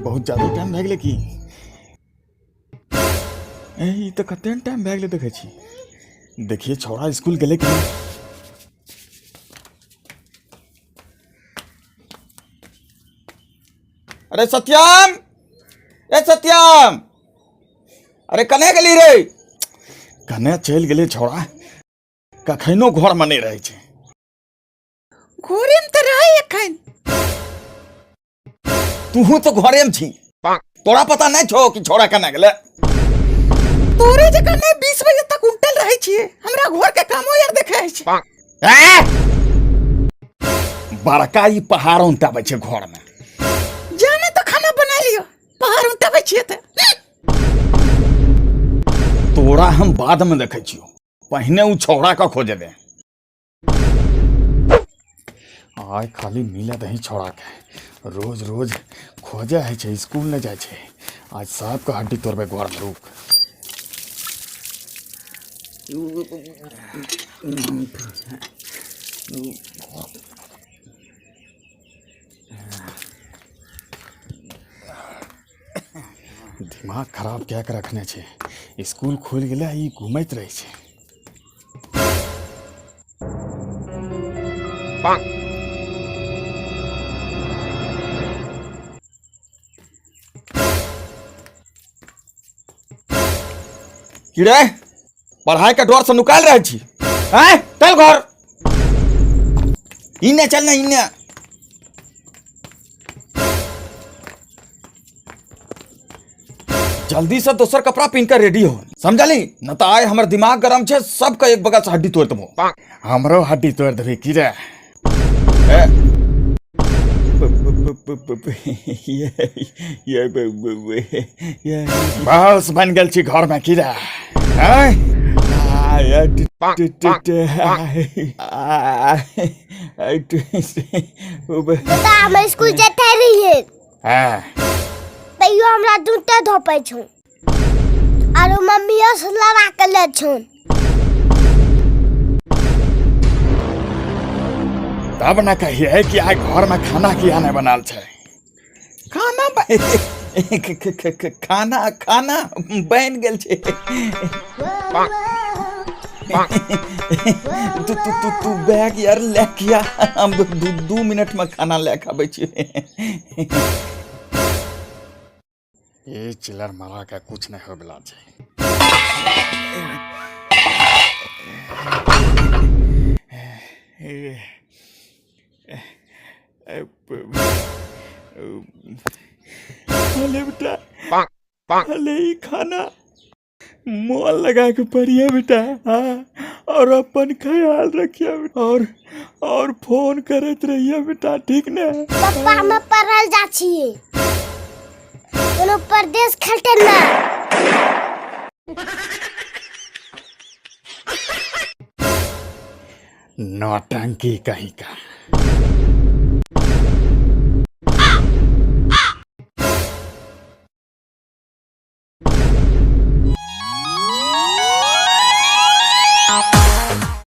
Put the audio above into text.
बहुत ज्यादा टाइम भए गेलै की? ए, ई तऽ कते टाइम भए गेलै। देखै छी, देखिए, छौड़ा स्कूल गेलै कि नहि? अरे सत्यम, ए सत्यम, अरे कने गेली रे? कने चलि गेलै छौड़ा? कखनो घरमे नहि रहै छै। घरेमे तऽ रहै एखन। तूहू तऽ घरेमे छी, तोरा पता नहि छौ कि छौड़ा केना गेलै? तोरे जकाँ नहि 20 बजे तक उठल रहै छियै, हमरा घर के कामो यार देखै छै। ए! बड़का ई पहाड़ उनटाबै छै घरमे। जाने तऽ खाना बना लियो, पहाड़ उठबै छियै तऽ। तोरा हम बादमे देखै छियौ, पहिने ओ छौड़ा के खोजबे। आइ खाली मिले दही छौड़ा के। रोज रोज खोजे है छै, स्कूल नहीं जाइ छै। आज सबके हड्डी तोड़बे घर में, रुक। दिमाग खराब कए के रखने छै। स्कूल खुलि गेलै, ई घूमैत रहै छै। की रे, पढ़ाई के डर से नुकायल रहै छी? आँय, चल घर, इन्ने चल ने, इन्ने। जल्दी से दोसर कपड़ा पहन के रेडी हो, समझली न? तऽ आइ हमर दिमाग गरम छै, सबके एक बगल से हड्डी तोड़ देबो। हमरो हड्डी तोड़ देबी की रे? ए, बस बन गेल छी घर में की रे? आँय? दादा, हम स्कूल जाते रहिए। हाँ। तैयो हमरा जूते धोपै छौ आरो मम्मियो से लड़ा के ले छौ। तब न कहिए कि आइ घर में खाना किया नहीं बनाल छै। खाना खाना खाना बनि गेल छै। तू तू तू तू बैग यार ले के आ, हम 2 मिनट में खाना ले के आबै छियै। ए चिलर मारा के कुछ नहीं होय वाला छै। अरे बेटा, अरे ई खाना मोल लगा के पढ़िए बेटा। हाँ, और अपन ख्याल रखिए और फोन करत रहिए बेटा, ठीक ने? पप्पा, हम पढ़ल जा छियै, कोनो परदेश खटे ना। नौटंकी कहीं का।